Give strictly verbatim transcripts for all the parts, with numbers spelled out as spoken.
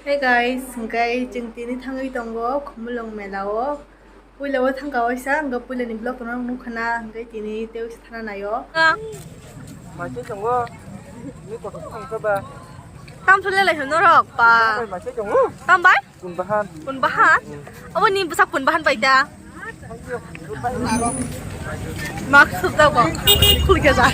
Hey guys, hwnkhe chwng tini thangwi tongo Khumulwng mela o. Puila o thangka waisa, hwnkhe puila ni vlog no nukha na, hwnkhe tini tei waisa thana naio. Maisai tongo, ni kotor thangkha ba. Tam thule lai hwn norok pa. Maisai tongo. Tam bai? Pun bahan. Pun bahan? Hmm. Abo ni bwsa pun bahan bai da. Mask sujak bo. Khulke ja.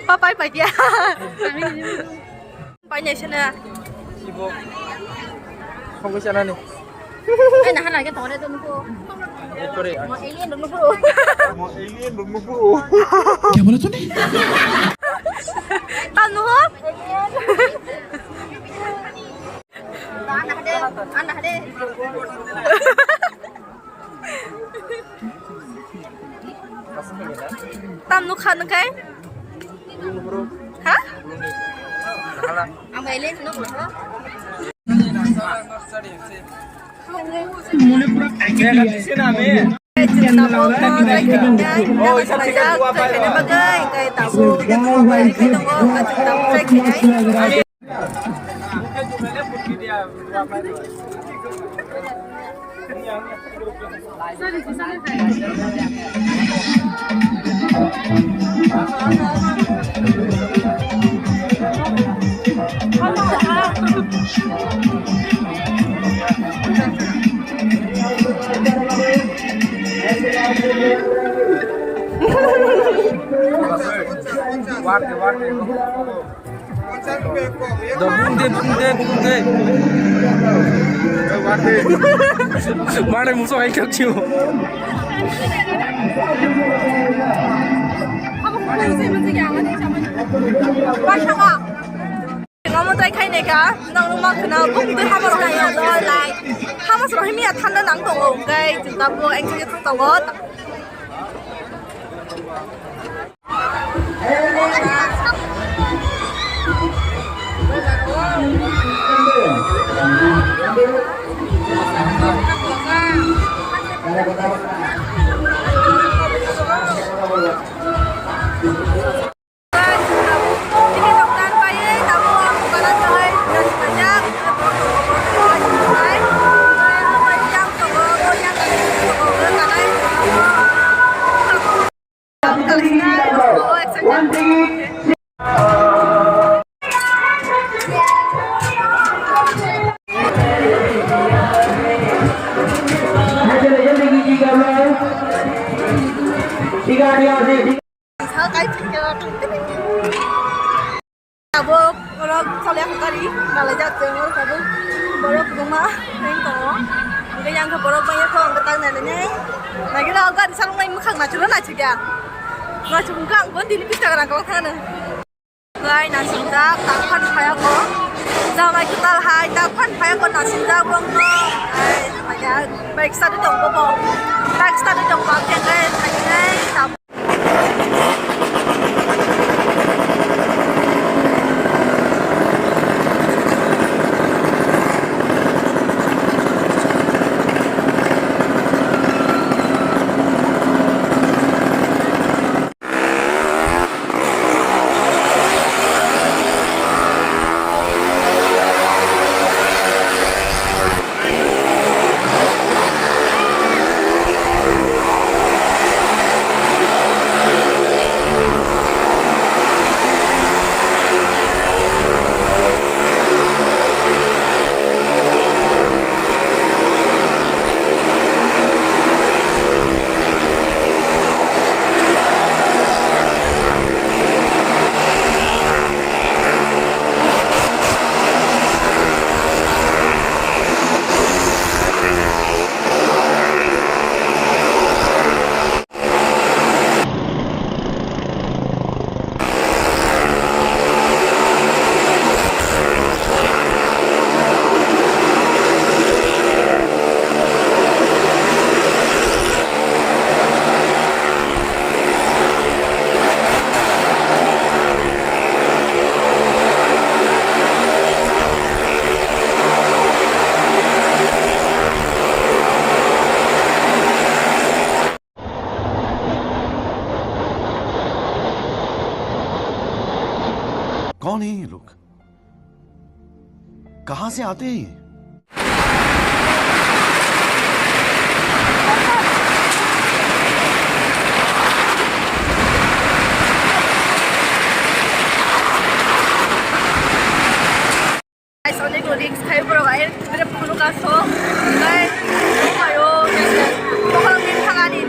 Papai pai dia. Pai nai sana. Ibo. Khogwi sanani. Ai, nahan lagi tongre to nuko. Ekore. Mo alien to nuko. Mo alien to nuko. Kya bola tune? Tam nuko? Ana hade, ana hade. Tam nukha nungkai? Ha? Ang bai le nukha. Warde, warde. Do bung de, bung de, bung de. Mare muso ai kak chiu. Ngamo tai khai ne ka, nang numa khna bung de hamar khai ya do lai. Hamar so himi ya thanda nang tongo, gai, jingkap ko, engkhe thang tongo. Abo borok chole gari nalai jak tong oro tabuk borok kwbangma heng tongo. Hingke yang khe borok bangya kho ang tak nai nai nai. Nai khe o gari salong nai mwkhang naisik naisik ya. Naisik wngkha ang bo tini pista rang kok thana. Gai naisik jak tak phan phaya ko. Jamai kwtal hai tak phan phaya ko naisik jak bong no. Ai maya bike start tong bo bo. Bike start tong ba khe nai nai nai. कौन है ये लोग? कहाँ से आते हैं ये? Guys, onek risk khai borok, air trip phunu kaso. Guys, omayo, bokol ni thangani.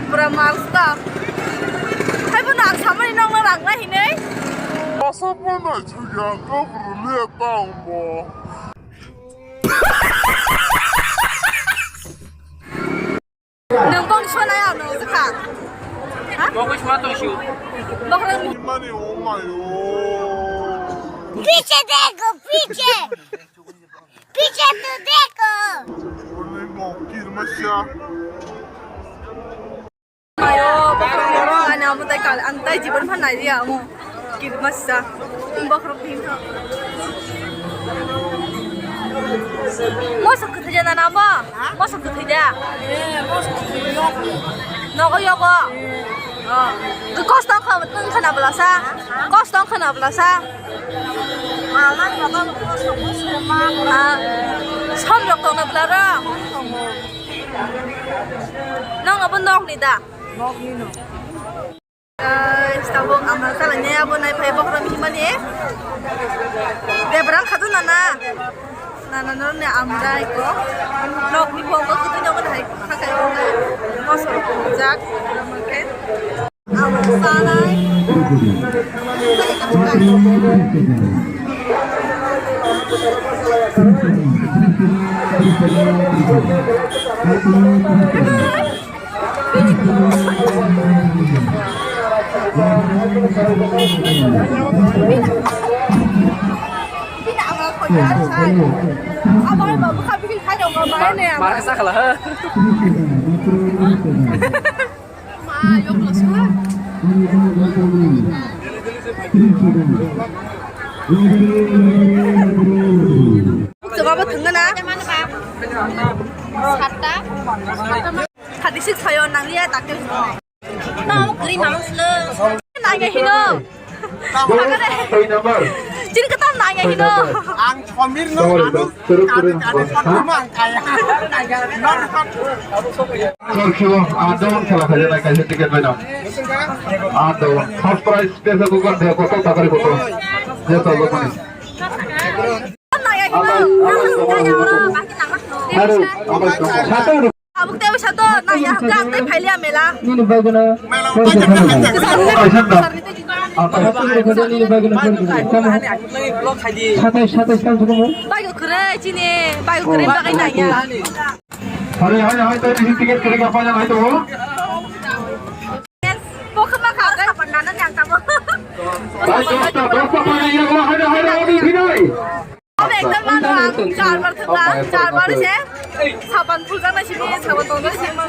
Pura mask ba. Hai bono ang samani nokno rang nai hinui. Asa bono chujang ka brule tang bo. Nwng bong sona ya nwng jakha. Ha? Bong sona to shu. Bokol ni. Mani, oh my, oh. पीछे देखो, पीछे। पीछे तो देखो। Onek no kirmasa. Ayo, bokhorok ni amo tai kal, ang tai jibon phan nai riya amo. Kirmasa. Bokhorok ni. Moso kwthwi da nana bo? Moso kwthwi da? Nogo yogo. Oh. Kosto wngkha, wngkha na bwlasa? Kosto wngkha na bwlasa? Ah, som rok tongna bwla rok? Nong abo nok ni da? Nok ni no. Guys, tabuk ang salai ne abo nai phai bokhorok himani. Debrang khadu nana. Nana no ne amrai ko. Nok ni phone ko kutu no hai khakai ko. Mosor jak. Oke. Mar kasa khala ha. Chwngabo thwngna na. Satta. Thirty six phaio nangliya takte. Tamo kwrwi mano slo. Nangya hino. Chini kwtam nangya hino. Ang Somir no anu kani kani sotuma ang kaya. Sorry, adon khala khaja na kaisa ticket bai dam. Adon first prize desa gugan de koto takari koto. Jesa lomani. Hello, abai. Sata. Abuk tei sato nangya hwnkhe ang tei phailiya mela. Nini bagwino. Kaisa da. Ang kaisa tei bagwino. Satai, satai, satai, satai. Bike kwrwi chini, bike kwrwi bagwi nangya. Hari, hari, hari, tei nini ticket kwrwi ka phaina hai to. Yes, bo khama kha, guys. Sapan nana yang tamo. Hai, dosta, dosta phaina iya, hai, hai, hai, hai, hai. Obo ekdom mano ang charbar thwngla, charbar se sapan phuljaknai simi, sapan tongnai simi.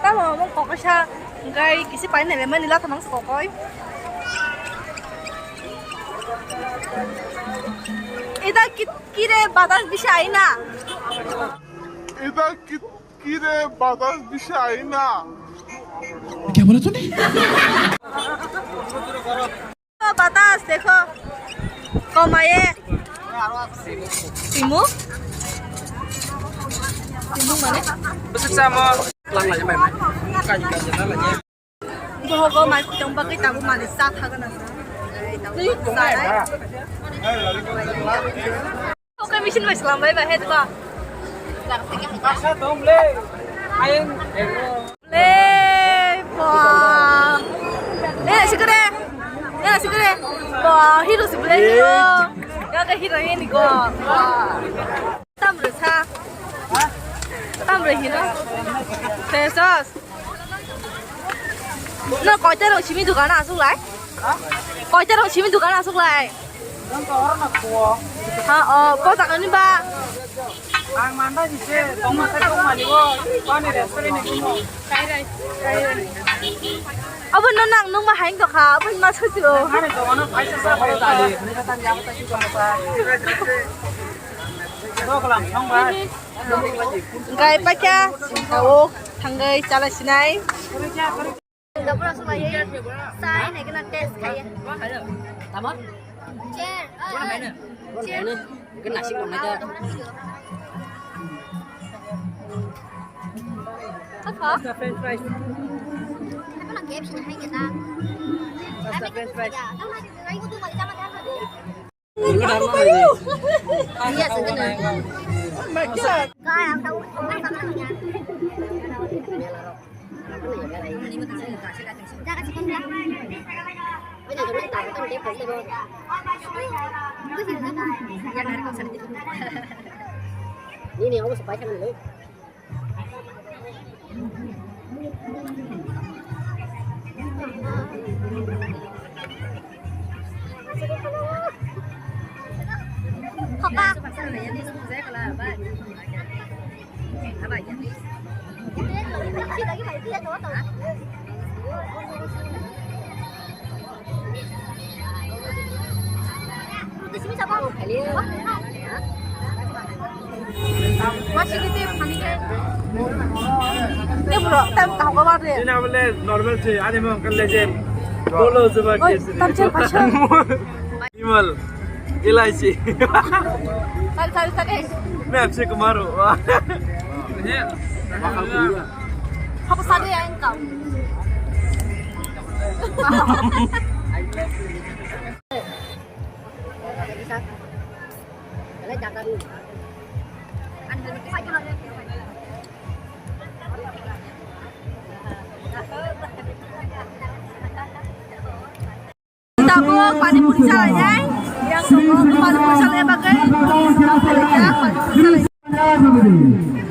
Tamo omo kokaisa gai kisi painai lemani latha mangsa kokoi. Ida kit-, kire badas bisa aina. Ida kit-, Kire batas bisa aina. Kya bola tune? Batas dekho. Komaye. Timu? Timu mane? Besok sama. Lang lagi main. Kaji kaji lagi. Bohogo mai khutang bagwi tabuk manwi cha thagana sa. Twi tongnai. Oke, machine bai slam bai ba, he ba. Kasa dong le. Ayang. Le, ba. Eh, sikore. Eh, sikore. Ba, hero si bole hero. Ya ka hero ni go. Tamre sa. Tamre hero. Tesos. No, koita rong simi dukan asuk lai? Ha? Koita rong simi dukan asuk lai? Yang kau orang nak tua. Ha, oh, kau tak ni ba? Ang manda ni se, tong ma sai tong ma ni wo. Kau ni restaurant ni kuno. Kai rai. Kai rai. Abo no nang nung ma haing to kha, abo ma suti o. Kani to ano paisa sa paisa. Ni kata ni apa tadi kau sa. Kau kelam song ba. Gai pakya, singkao. Thangwi chala sinai. Dobro swlaiwi sai nai gana test khaiya. Tamo? Chair. Chair. Kena sik nai da. Apa? French fries. Apa nak game sini hai kita? French fries. Iya, sedang. Ini nih, aku sepakat nih. Ini apa le normal sih, ada mau kan legend. Bolo coba. Oi, tamchen pasang. Imal, ilaichi. Sari, sari, sari. Ini apa sih kemaru? Wah. Apa sari ya engkau? Tabuk pani puri salainai. Yang tabuk pani puri salai bagwi. Pani puri salai.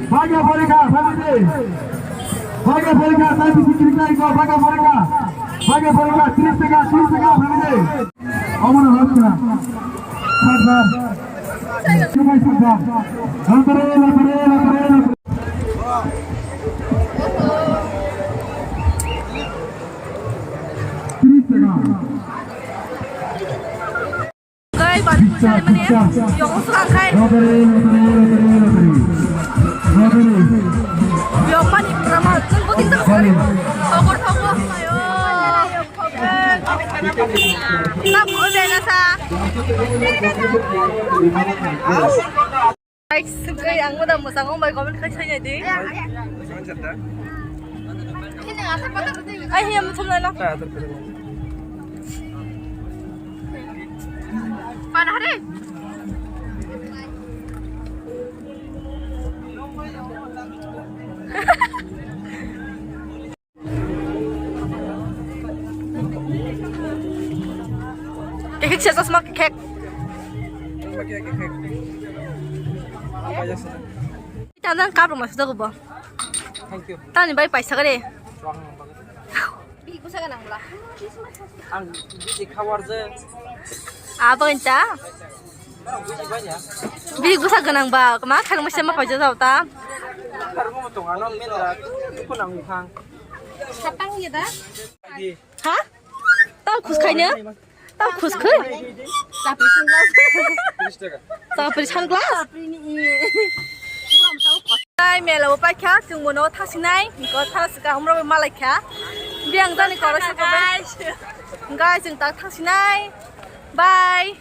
Bhagya Porikha, family. Bhagya Porikha, three sixty ko, Bhagya Porikha. Bhagya Porikha, tris taka, tris taka, family. Amar Hakka. Sir, sir. Sir, sir. Lotare, lotare, lotare, lotare. Tris taka. Kai bari kusa mane, yong suka kai. Lottery, lottery, lottery, lottery. Lottery. Yong mani drama, tunggu kita. Lottery. Togor, togor, ayo. Tam ko de na sa. Guys, sugwi ang moda mwchangwi bai comment khai sai di. Ai, hiya muchung lai lo. Pan hari. Kekek siya chosma kekek. Tanda kap rumah sudah kubo. Thank you. Tani bai paisa kare. Bihik bwsa gwnang bwla. Ang bihik khawarjak. Abo inta. Bihik bwsa gwnang ba, ma khairok masa ma paisa jao ta. Khairok ma tong ano mela. Iku nang thang. Satang ya da? Ha? Tao khus khaina? Tao khus khai? Chapri sunglass. Chapri sunglass? Chapri ni i. Ai, mela bo paikha, chwng bono thangsinai, hingkhe thang sika umrok malai kha. Biyang jani koro sika bai. Guys, chwng tak thangsinai. Bye.